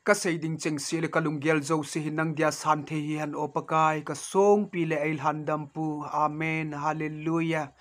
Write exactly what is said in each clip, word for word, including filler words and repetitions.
Ka sei ding chengse le ka lunggel jouse hi nang dia san thei hihen O Pakai, ka songpi le eilhandampu. Amen. Hallelujah.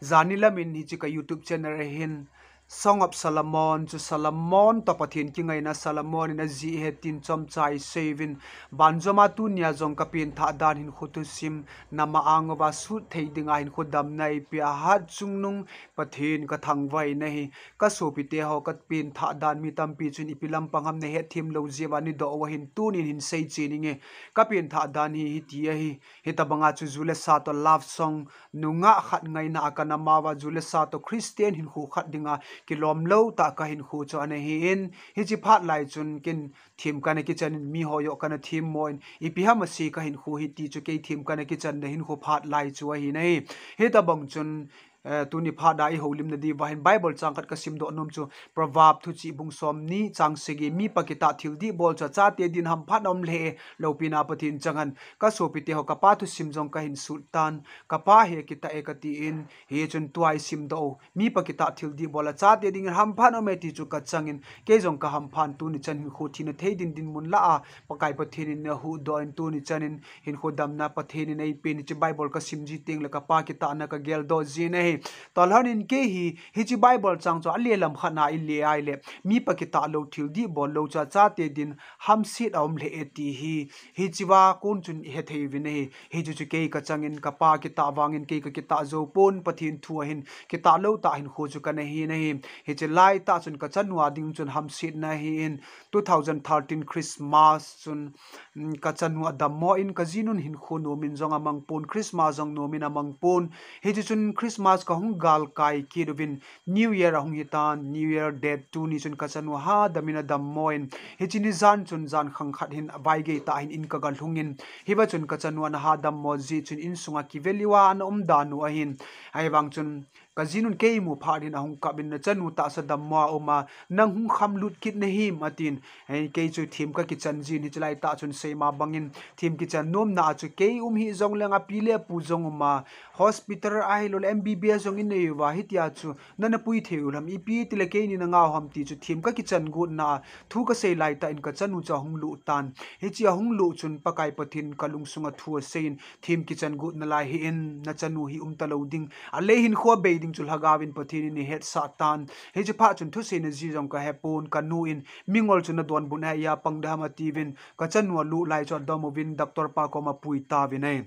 Jani lamin hiche ka YouTube channel a hin Song of Solomon, chu Solomon toh Pathen kingaina Solomon in ajih ahi tin chomcha isei uvin. Banjoma tunia jong ka penthah dan hinkho thusim nama anguva sut thei dinga hinkho damna eipeh a hatchungnung Pathen ka thangvah in ahi. Ka sopite ho, ka penthah dan mi tampi chun ipi lampang ham na hetthem lou jeh uva nadoh uva hin tunin hin seichen inge. Ka penthah dan hi hiti ahi. Hitobanga chu ju le sa toh love song, nungah khat ngaina a kana mauva, ju le sa toh Christian hinkho khat dinga kilom lou tah ka hinkho chu ana hin, hiche phat lai chun ken them kana kichan in, miho joh kana themmo in, ipi ham asei ka hinkho hi ti chu kei them kana kichanna hinkho phat lai chu ahi nai. Hitobang chun, eh, tuni phat a i houlimna diuva hin Bible chang khat ka simdoh nom chu, Proverb thuchih bung somni chang sagi, mipa kitah thil dih bol chu achate din hamphatna um lheh e, loupina Pathen changhen. Ka sopite ho, ka pa thusim jong ka hin sut tan, ka pa hi akitah e ka tin, hichun tua i simdoh u, mipa kitah thil dih bol achate dingin hamphatna um e ti chu ka changin, kei jong ka hamphan, tuni chan hinkho thina thei din dinmun lah a Pakai Pathen in ahuhdoh in, tuni chan in hinkho damna Pathen in eipen, hiche Bible ka sim ji teng le ka pa kitahna ka geldoh jin ahi. Tolhon in kei hi, hiche Bible chang chu ale lam khat na i le ahile, mipa kitah lou, thil dih bol lou chu achate din hamset a um lheh e ti hi, hichea kon chun i hethei uvin ahi. Hichu chu kei ka changin, ka pa kitah vangin kei ka kitah jou pon, Pathen thu a hin kitah lou tah hinkho chu kana hin ahi. Hiche laitah chun ka chanu a ding chun hamsetna ahin, two thousand thirteen Christmas chun, mm, ka chanu adammo in, ka jinun hinkho nomin jong amang pon, Christmas jong nomin amang pon. Hiche chun Christmas ka hung galkai kit uvin, New Year ahung hitan, New Year date two ni chun ka chanu hadamin adammo in, hiche ni jan chun jan khang khat hin vaigei tah hin in ka galhungin, hiva chun ka chanu ana hadammo jeh chun insunga kiveliuva ana umdan u ahin. Ahivang chun ka jinun kei imu phat in ahung kap in, na chanu tahsa dammo a um a, nang hung khamlut kit nahim atin. Hei, kei chu them ka kichan jin, hiche laitah chun seima bangin them kichan nomna a chu kei um hih jongleng api le apu jong um a, hospital ahilouleh M B B S jong inei uva, hitia chu nana pui thei u ham, ipi tile keini na ngah u ham ti chu them ka kichan gotna a, thu ka sei laitah in ka chanu chu ahung luh tan. Hiche ahung luh chun Pakai Pathen ka lungsunga thu aseiyin, them kichan gotna lai hih in, na chanu hi umta lou ding, alei hinkho abei ding chu Lhagaovin Pathen in eihetsah tan. Hiche phat chun thuseina ji jong ka hepon, ka nu in, mingol chu nadonbut a hia pang ding ham atiuvin, ka chanu aluh lai chu adom uvin, doctor pa koma apui tauvin ahi.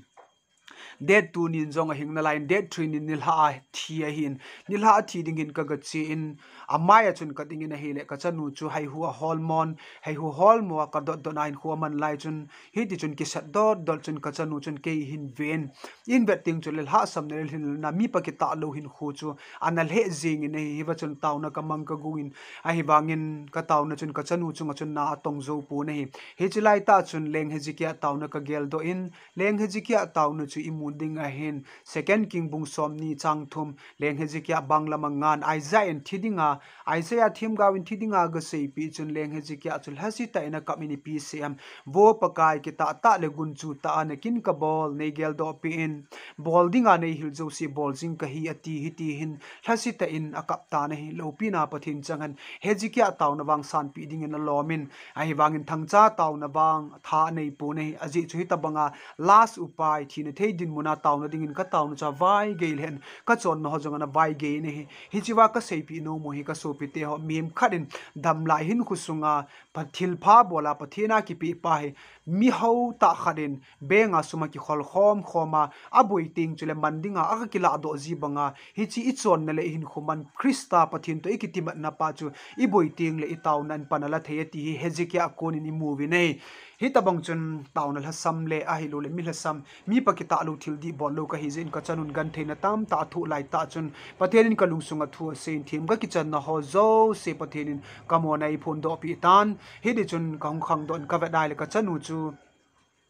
Date two nin jong ahing nalaiyin, date three nin nilhah a thi ahin, nilhah a thi dingin ka gache in, amai a chun ka dingin ahile, ka chanu chu haihu aholmon, haihu holmo a ka dotdot na hinkho aman lai chun, hitichun kisat dotdot chun ka chanu chun kei eihin ven. Eihin vet teng chule lhahsamna le lhinlelna, mipa kitah lou hinkho chu ana lheh jengin ahi, hiva chun taona ka mang ka gongin, ahivangin ka taona chun ka chanu chunga chun na atong jou pon ahi. Hiche laitah chun Leng Hezekiah taona ka geldoh in, Leng Hezekiah taona chu imu ding ahin, Second King bung somni chang thum, Leng Hezekiah bang lama ngan, Isaiah in thi dinga, Isaiah themgaovin thi dinga agaseipeh chun Leng Hezekiah chu lhasetah in akap in ipi asei em, Vo Pakai, kitah tah le gunchu tah a nakin kabol neigeldoh peh in, bol dinga neihil jouse bol jing kahi ati, hiti hin lhasetah in akap tan ahi. Loupina Pathen changhen, Hezekiah taona vang sanpeh dingin alomin, ahivangin thangcha taona vang tha anei pon ahi, ajeh chu hitobanga last upai, thina thei dinmuna taona dingin ka taona chu avaigei lheh in, ka chonna ho jong ana vaigei in ahi. Hichea ka seipeh nom u hi ka sopite ho, mihem khat in damlai hinkho sunga, pa thilpha bol a Pathen a kipehpa hi, mi houtah khat in bank a sum akikhol khom khom a, aboi teng chule man dinga aga kilahdoh ji banga, hiche ichonna le ihinkho man Christa Pathen toh ikitimatna pa chu iboi teng le itaona in pan ala thei ati hi Hezekiah a konin imu uvin ahi. Hitobang chun taona lhasam le ahilouleh mi lhasam, mipa kitah lou, thil dih bol lou kahi jeh in ka chanun gentheina tamtah athoh laitah chun Pathen in ka lungsunga thu aseiyin, them ka kichanna ho jouse Pathen in ka mona eiphondoh peh tan. Hitichun ka hung khangdoh in ka vet ahile ka chanu chu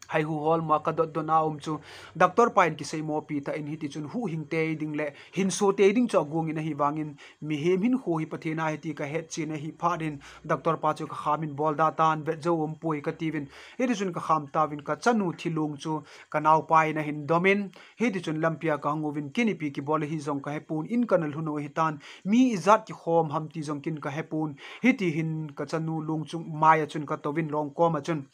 Haihu hol ma ka dot dot na um chu, doctor pa in kisei mo pi ta in hiti chun huhhing tei ding le hinso tei ding chu aguang in ahi vangin, mihem hinkho hi Pathen a hiti ka hetchin ahi phat in, doctor pa chu ka kham in bol da tan vet jo um poi ka tiuvin, hiti chun ka kham tauvin ka chanu thilung chu ka naupa in ahin dom in, hiti chun lampi a ka hung uvin kin ipi kibol ahi jong ka hepon in ka na lhun u ahi tan, mi ijat kikhom ham ti jong kin ka hepon, hiti hin ka chanu lung chung mai a chun ka touvin long kom a chun.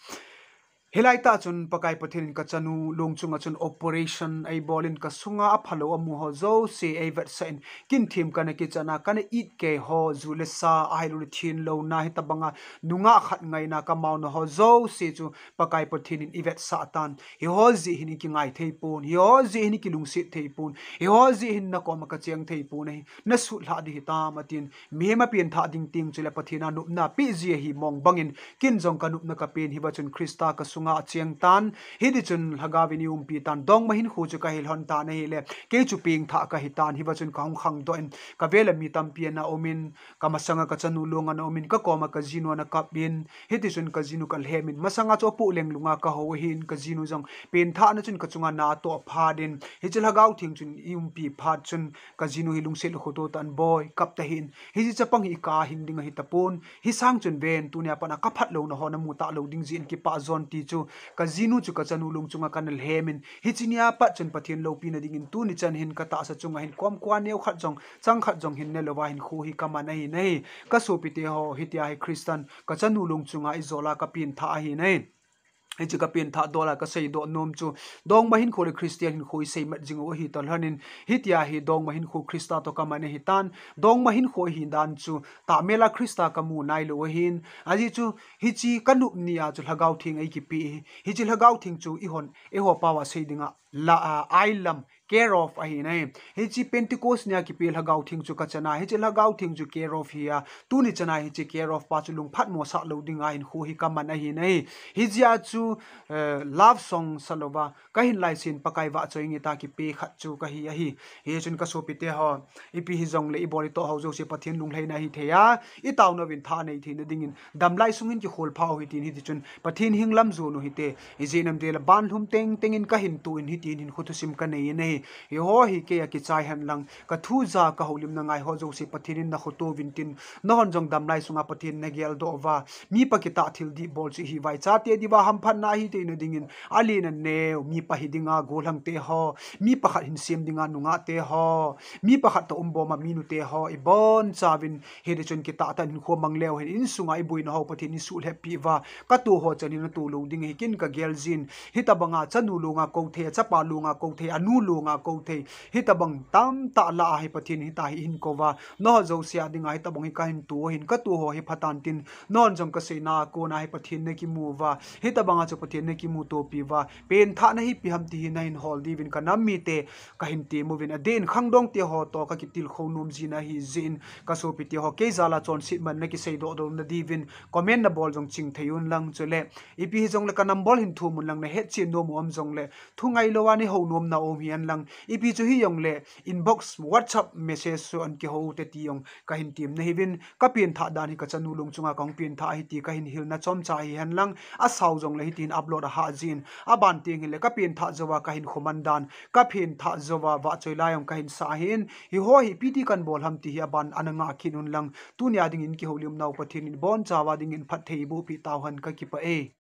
Hilai tah chun Pakai Pathen in ka chanu lung chunga chun operation ei bol in ka sunga aphalou amu ho jouse ei vetsah in kin thim ka na kichan a ka na it kei ho ju le sa ahilou le thinlou na hitabanga nungah khat ngaina ka mauna ho jouse chu Pakai Pathen in i vetsah tan. Hi ho jeh hin i kingai thei pon, hi ho jeh hin i kilungset thei pon, hi ho jeh hin na kom a ka cheng thei pon ahi, na sutlhah ding hitam atin. Mihem a penthah ding ting chule Pathen a nopna peh ji ahi mong bangin, kin jong ka nopna ka pen hiva chun Christa ka sunga acheng tan, hiti chun lhagao in i umpi tan, dongma hinkho chu ka hil hon tan ahile, kei chu pengthah ka hi tan, hiva chun ka hung khangdoh in, ka vel a mi tampi ana um in, ka masanga ka chanu lung ana um in, ka kom a ka jinu ana kap in, hiti chun ka jinu ka lhem in, masanga chu apoh leng lunga ka hou ahin, ka jinu jong penthahna chun ka chunga na atoh phat in, hiche lhagao theng chun i umpi phat chun, ka jinu hi lungset le khoto tah in boi, kap tahih in, hiche chapang hi i kah a hing ding ahi tapon, hi sang chun ven, tunia pat a ka phatlouna ho na mu talou ding jeh in kipah jon ti chu, ka jinu chu ka chanu lung chunga ka na lhem in, hiche nia pat chun Pathen loupina dingin tuni chan hin ka tahsa chunga hin komkua neo khat jong, chang khat jong hin ne louva hinkho hi ka man ahi nai. Ka sopite ho, hitia hi Christian, ka chanu lung chunga i jol a ka penthah ahi nai. Hiche ka penthah dol a ka seidoh nom chu, dongma hinkho le Christian hinkho i seimat jing u ahi talhon in, hitia hi dongma hinkho Christa toh ka man ahi tan, dongma hinkho ahi dan chu, tahmel a Christa ka mu nailou ahin, ajeh chu, hiche ka nop nia chu lhagao theng ei kipe hi, hiche lhagao theng chu i hon, eiho pao a sei dinga, la, a, ailam, care of ahi nai. Hiche Pentecost nia kipe lhagao theng chu ka chan a, hiche lhagao theng chu care of hi a, tuni chan a hiche care of pa chu lungphatmo sah lou dinga hinkho hi ka man ahi nai. Hijeh a chu, eh, love song sa louva, ka hin laisen Pakai vahchoi nget a kipe khat chu ka hi ahi. Hichun ka sopite ho, ipi hijongle i bol i toh ho jouse Pathen lunglhaina hi thei a, i taona uvin tha nei theina dingin, damlai sung hin kikhol pha u hitin hiti chun, Pathen hing lam jon u hite, ijeh inem itile banlhum teng tengin ka hin toh in hitin hinkho thusim ka nei in ahi. Eiho hi kei a kichai hen lang, ka thu ja ka houlimna ngai ho jouse Pathen in na khoto uvin tin, nahon jong damlai sunga Pathen na geldoh uva, mipa kitah thil dih bol chu i hi uva, i chate diuva hamphatna ahi theina dingin, alen aneo, mipa hi dinga gollhang te ho, mi pakhat hin sem dinga nungah te ho, mi pakhat toh um bom a minu te ho, i boncha uvin, hiti chun kitah tah in hinkho mang leu hen, insunga i boina ho Pathen in suhlhep peh uva, ka toh ho chan hin na toh lou ding ahi kin ka gel jin, hitabanga chanu lunga kou thei, chapa lunga kou thei, anu lunga kou thei, hitabang tamtah lah a hi Pathen in hitia hi eihin kou uva, nangho jouse a dinga hitabang hi ka hin toh ahin, ka toh ho hi pha tan tin, nahon jong ka seina a kona hi Pathen na kimu uva, hitabanga chu Pathen na kimuto pi uva, penthahna hi ipi ham ti hi na hin hol diuvin ka nam mite ka hin tem uvin, adeh in khangdong te ho toh ka kitilkhou nom jin ahi jeh in ka sopite ho, kei jal a chonset man na kiseidoh doh na diuvin comment na bol jong ching thei un lang, chule ipi hijongle ka number hin thum un lang, na hetchen nom u um jongle, thu ngailou a nei hou nom na um hi hen lang, ipi chu hijongle inbox WhatsApp message chu an kihou u te ti jong ka hin tem nahiuvin, ka penthah dan hi ka chanu lung chunga ka hung penthah ahi ti ka hin hilna chomcha hi hen lang, asao jongle hitin upload a hah jin, aban teng hile ka penthah jouva ka hin khoman dan, ka penthah jouva vahchoi la jong ka hin sah ahin, hiho hi ipi ti kan bol ham ti hi aban ana ngah kit un lang, tunia dingin kihoulimnau Pathen in ibonchauva dingin phatthei eiboh peh tauhen, ka kipah e.